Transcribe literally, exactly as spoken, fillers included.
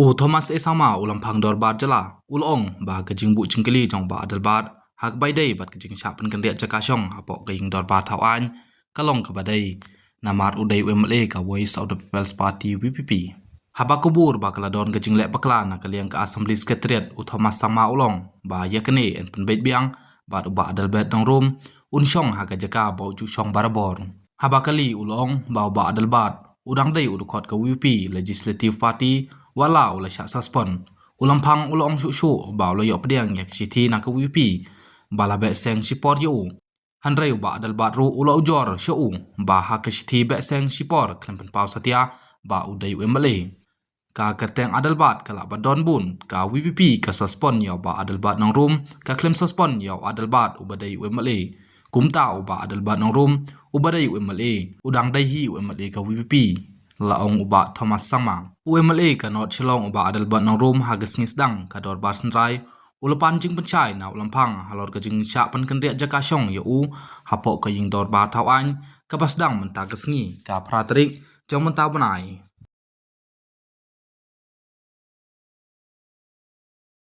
U Thomas A Sangma, u Lamphang Dorbar Jylla, u la ong ba ka jingbuh jingkylli jong u Bah Adelbert ha kaba ïadei bad ka jingshah pynkynriah jaka shong hapoh ka ïing dorbar thaw aiñ ka long kaba dei, namar u dei u MLA ka Voice of the People's Party, VPP. Haba kubur ba ka la don ka jingleh bakla na ka liang ka Assembly Secretariat, u Thomas Sangma u la ong ba ïa kane yn pynbeit biang bad u Bah Adelbert Nongrum un shong ha ka jaka ba u ju shong barabor. Haba kylli, u la ong ba u Bah Adelbert u dang dei u dkhot ka VPP Legislative Party, wat la u la shah suspend. U Lamphang u la ong shuh shuh ba u la ïoh pdiang ïa ka shithi na ka VPP ba la beh seng shipor ïa u. Hynrei u Bah Adelbert ruh u la ujor sha u ba ha ka shithi beh seng shipor khlem pynpaw satia ba u dei u MLA. Ka kyrteng Adelbert ka lah ban don bun, ka VPP ka suspend ïa u Bah Adelbert Nongrum, ka khlem suspend ïa u Adelbert uba dei u MLA. Kumta u Bah Adelbert Nongrum uba dei u MLA u dang dei hi u MLA ka VPP, la ong u Bah Thomas Sangma. U MLA ka North Shillong u Bah Adelbert Nongrum ha ka sngi sdang ka Dorbar Synrai u la pan jingpynshai na u Lamphang halor ka jingshah pynkynriah jaka shong ïa u hapoh ka ïing dorbar thaw aiñ kaba sdang mynta ka sngi, ka phra tarik jong mynta u bnai.